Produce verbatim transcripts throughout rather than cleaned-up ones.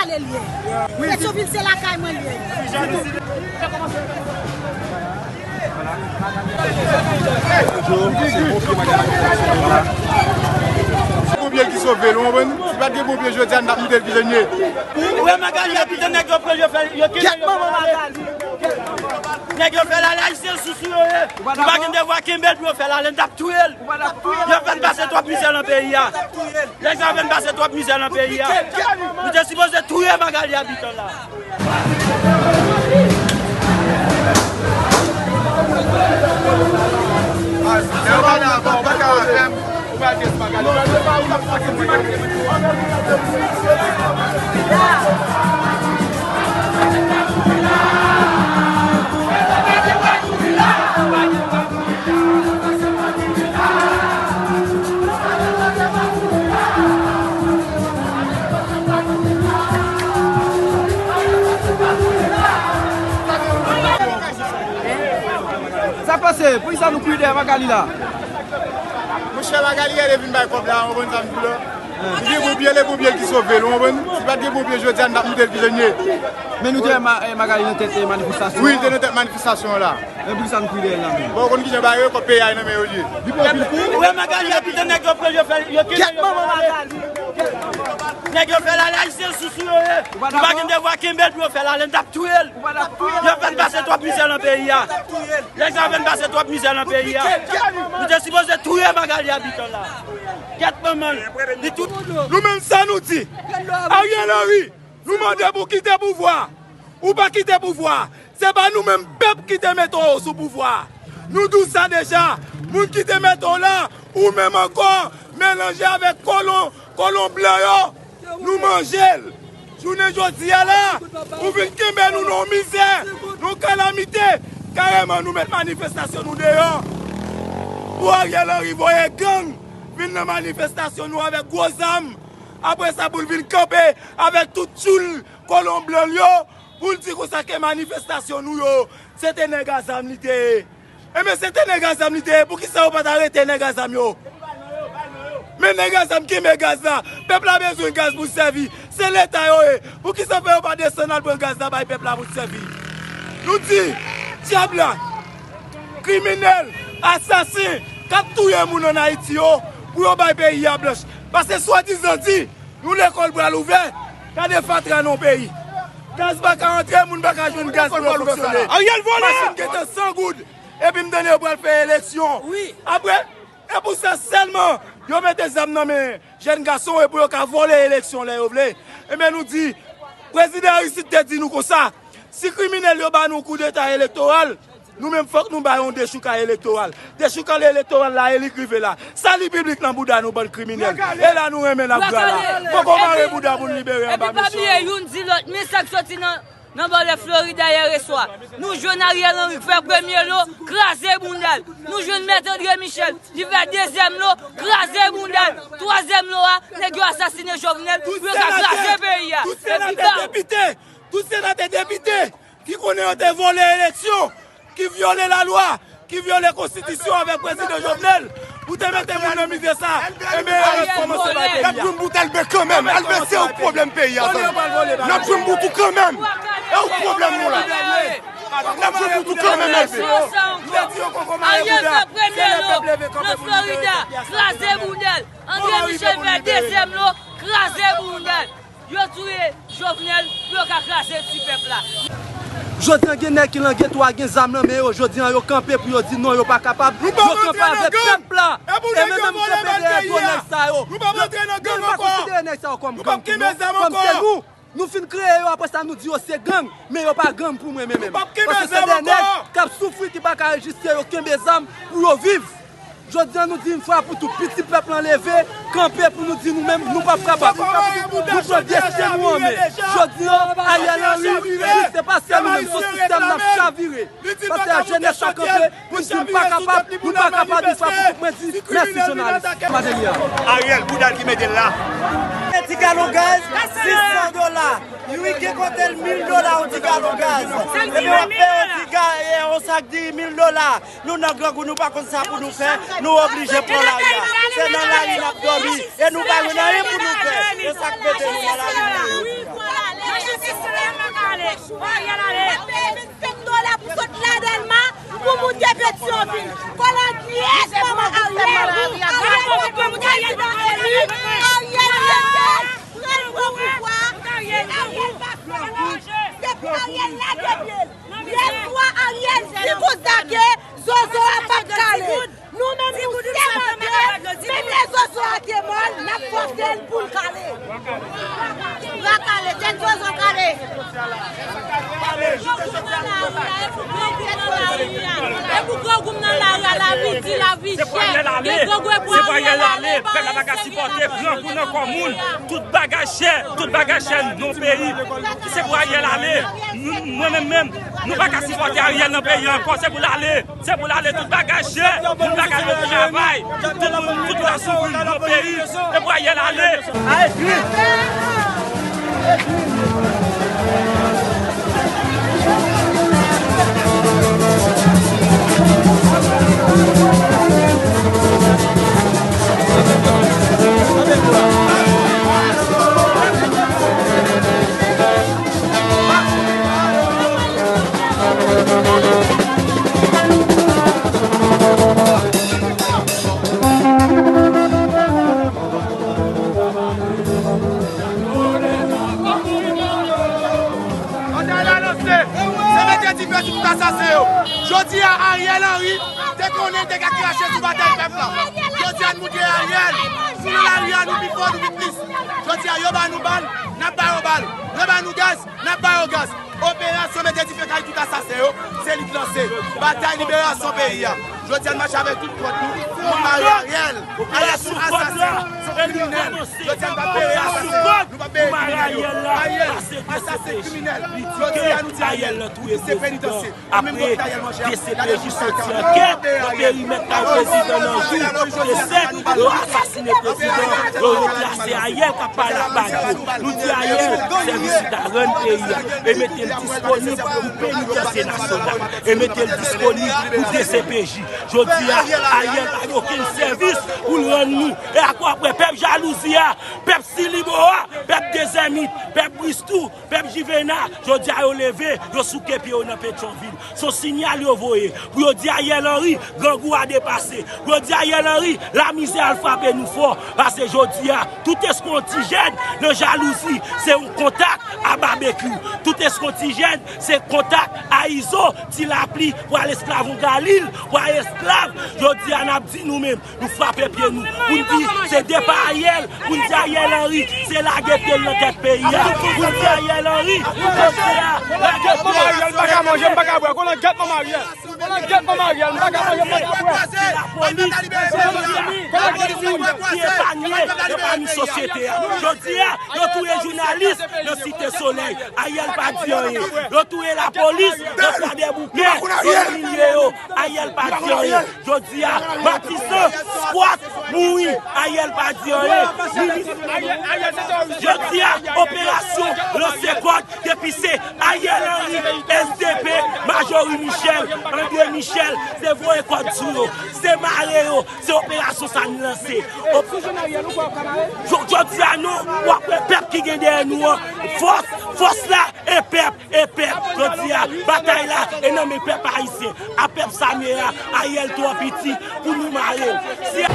Petyonvil se lakay mwen li ye. Ponpye ki sove l, ou konprann? Si pa t gen ponpye jodi a, n t ap moute l prizonye. Ou wè Magali a pito nèg yo pran, yo fè, yo kenbe, yo fè l ale. Nèg yo fè l ale, Ayisyen sousou yo ye. Nou pa gen devwa kenbe l pou yo fè l ale, n t ap touye l. Yo fè n pase twòp mizè nan peyi a. Nèg sa yo fè n pase twòp mizè nan peyi a. Nou te sipoze touye Magali Abitan la. Sa pase? Poukisa nou kouri dèyè Magali la? Monchè, Magali rele vin bay kòb la, ou konprann sa m di w la? Li gen ponpye, le ponpye ki sove l, ou konprann? Si pa t gen ponpye jodi a, n t ap moute l prizonye. Men nou te wè Magali nan tèt manifestasyon an. Wi, li te nan tèt manifestasyon an la. Men poukisa nou kouri dèyè l la menm? Bon, ou konn kijan bagay yo, kòb peyi a nan men yo li ye. Depi w ap vin kou? Ou wè Magali a pito nèg yo pran, yo fè, yo kenbe, yo fè l ale. Nèg yo fè l ale, Ayisyen sousou yo ye. Nou pa gen devwa kenbe l pou yo fè l ale, n t ap touye l. Yo fè n pase twòp mizè nan peyi a. Nèg sa yo fè n pase twòp mizè nan peyi a. Nou te sipoze touye Magali Abitan la. Kèt manman l, li tout. Nou menm sa nou di. Ariel Henry, nou mande pou w kite pouvwa. Ou pa kite pouvwa. Se pa nou menm pèp ki te mete w sou pouvwa. Nou di w sa deja. Moun ki te mete w la, ou menm ankò, melanje avèk kolon, kolon blan yo. Nou manje l. Jounen jodi a la, ou vin kenbe nou nan yon mizè, nan yon kalamite. Kareman, nou met manifestasyon nou deyò. Pou Ariel Henry voye gang vin nan manifestasyon nou avèk gwo zam. Apre sa, pou l vin kanpe avèk tout tchoul kolon blan l yo, pou l di konsa ke manifestasyon nou yo, se te nèg a zam li te ye. Enben, se te nèg a zam li te ye. Poukisa yo pa t arete nèg a zam yo? Men nèg a zam kenbe gaz la. Pèp la bezwen gaz pou sèvi. Se Leta yo ye. Poukisa fè yo pa desann al pran gaz la bay pèp la pou sèvi? Nou di, dyab la, kriminèl, asasen, k ap touye moun ann Ayiti yo, pou yo bay peyi a blanch. Paske swadizan di, yon lekòl pral ouvè, gade fatra nan yon peyi. Gaz pa ka antre, moun pa ka jwenn gaz pou yo fonksyone. Ariel vòlè! Machin gentan san goud, epi m tande yo pral fè eleksyon. Apre, e pou sa sèlman, yo mete zam nan men jèn gason e pou yo ka vòlè eleksyon lè yo vle. Enben nou di, Prezidan Aristide te di nou konsa, si kriminèl yo ba nou koudeta elektoral, nou menm fòk nou ba yo yon dechouka elektoral. Dechouka elektoral la, e li k rive la. Sali piblik nan bouda nou, bann kriminèl. E la nou renmen n ap pran la. Poko mare bouda pou n libere anba mesye yo. Epi pa bliye youn di lòt, men sa k soti nan, nan bò lè Florida yè reswa. Nou jwenn Ariel Henry k fè premye lo, kraze bounda l. Nou jwenn Mèt André Michel, li fè dezyèm lo, kraze bounda l. Twazyèm lo a, nèg yo asasinen Jovenel pou yo ka kraze peyi a. Tout senatè, depite, tout senatè, depite ki konnen yo te vòlè eleksyon, ki vyole lalwa, ki vyole konstitisyon avèk prezidan Jovenel, pou te mete moun nan mizè sa, enben yo rekòmanse bay peyi a. N ap jwenn bout Elbe kanmenm. Elbe se ou k pwoblèm peyi a, zanmi. N ap jwenn bout ou kanmenm. E ou k pwoblèm nou la. N ap jwenn bout ou kanmenm, Elbe. Ariel fè premye lo nan Florida, kraze bounda l. André Michel fè dezyèm lo, kraze bounda l. Yo touye Jovenel pou yo ka kraze ti pèp la. Jodi an gen nèg ki nan geto a gen zam nan men yo, jodi an yo kanpe pou yo di non, yo pa kapab. Yo kanpe avèk pèp la. E nou menm menm kanpe dèyè do nèg sa yo. Yo pa konsidere nèg sa yo kòm gang pou nou, kòm se nou. Nou fin kreye yo, apre sa nou di yo se gang, men yo pa gang pou mwen menm menm. Paske se de nèg k ap soufri, ki pa ka rejistre, yo kenbe zam pou yo viv. Jodi an nou di yon fwa pou tout, piti pèp lan leve, kanpe pou nou di nou menm, nou p ap kapab. Nou pran desten nou an men. Jodi an, Ariel Henry, li se pa sèl nou menm, se yon sistèm n ap chavire. Paske jenès la kanpe pou di nou pa kapab, nou pa kapab, yon fwa pou tout mwen di mèsi jounalis. Madelia. Ariel, bouda l ki mete l la. Ti galon gaz, sis san dola. Wi, gen kote l mil dola yon ti galon gaz. Epi w ap peye yon ti ga, e, yon sak diri mil dola. Nou nan grangou, nou pa konn sa pou nou fè, nou oblije pran lari a. Se nan lari n ap dòmi, e nou pa jwenn anyen pou nou fè. Se sa k mete nou nan lari a. Kolangyèt manman Ariel, Ariel pa pou prezidan eli, Ariel rete, pran l pran pouvwa, si Ariel pa fè anyen, se pou Ariel lage pye l. Lespwa Ariel di konsa ke zozo a p ap kale. Nou menm nou sèmante, menm lè zozo a te mò, n ap fòse l pou l kale. Bra kale, tèt zozo kale. E pou grangou m nan lari a, lavi di, lavi chè. Gen grangou e pou Ariel ale, pèp la pa ka sipòte grangou nan kò moun. Tout bagay chè, tout bagay chè nan peyi. Se pou Ariel ale. Nou, mwen menm menm, nou pa ka sipòte Ariel nan peyi ankò, se pou l ale. Se pou l ale, tout bagay chè, tout bagay yo travay, tout moun, tout la soufri nan peyi, se pou Ariel ale. Batay la lanse. Se mete dife sou tout asasen yo. Jodi a, Ariel Henry te konnen te ka krache sou batay pèp la. Jodi a, n moutre Ariel, nou nan lari a, nou pi fò, nou pi plis. Jodi a, yo ba nou bal, n ap ba yo bal. Yo ba nou gaz, n ap ba yo gaz. Operasyon mete dife kay tout asasen yo, se li k lanse. Batay liberasyon peyi a. Jodi a, n mache avèk tout kòd nou pou n mare Ariel. Ariel se yon asasen, se yon kriminèl. Jodi a, n pa peye asasen, nou pa peye kriminèl yo. Ariel, asasen, kriminèl. Jodi a, nou di Ariel, ou plis se penitansye. Apre, D C P J soti ankèt nan perimèt kay prezidan nan jou de sèt, yo asasine prezidan, yo replase Ariel k ap pale ak bandi yo. Nou di Ariel, sèvis ou ta rann peyi a, e mete l disponib pou penitansye nasyonal, e mete l disponib pou D C P J. Jodi a, Ariel pa gen okenn sèvis pou l rann nou. E ankò apre, pèp jalouzi a, pèp Silibo a, pèp Dezèmit, pèp Bristou, pèp Jivena, jodi a yo leve, yo souke pye yo nan Petyonvil. Se yon siyal yo voye pou yo di Ariel Henry, grangou a depase. Pou yo di Ariel Henry, lamizè al frape nou fò. Paske jodi a, tout eskonti jèn nan jalouzi, se yon kontak a Babekyou. Tout eskonti jèn, se kontak a Izo, Ti Lapli, pou al esklav yon Galil, pou al esklav. Jodi a, n ap di nou menm, nou frape pye nou. Pou n di, se depa Ariel. Pou n di Ariel Henry, se lage pye l nan tèt peyi a. Pou n di Ariel Henry, jodi a, lage pye l. Manman Ariel, m pa ka manje, m pa ka bwè. Kolangyèt manman Ariel. Kolangyèt manman Ariel, m pa ka manje, m pa ka bwè. Lapolis, lapolis ki epanye, epanye sosyete a. Jodi a, yo touye jounalis nan Site Solèy. Ariel pa di anyen. Yo touye lapolis nan Kwadèboukè, yo imilye yo. Ariel pa di anyen. Jodi a, Matisan, Squat, mouri. Ariel pa di anyen. Minis, jodi a, operasyon lanse kòd depi se Ariel Henry, S D P, Majorie Michel, André Michel, se voye kòd sou yo, se mare yo, se operasyon sa n lanse. Op-, jodi a non, w ap wè pèp ki gen dèyè nou an, fòs, fòs la, e pèp, e pèp, jodi a, batay la, e nan men pèp ayisyen, a pèp sa m ye a, Ariel twò piti pou nou mare l. Si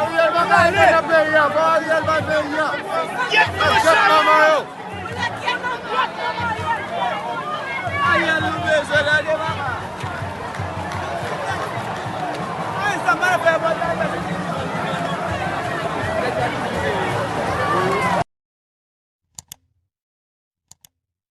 Ariel pa ka ale nan peyi a, fò Ariel bay peyi a. Kèt manman yo. Mesye, gade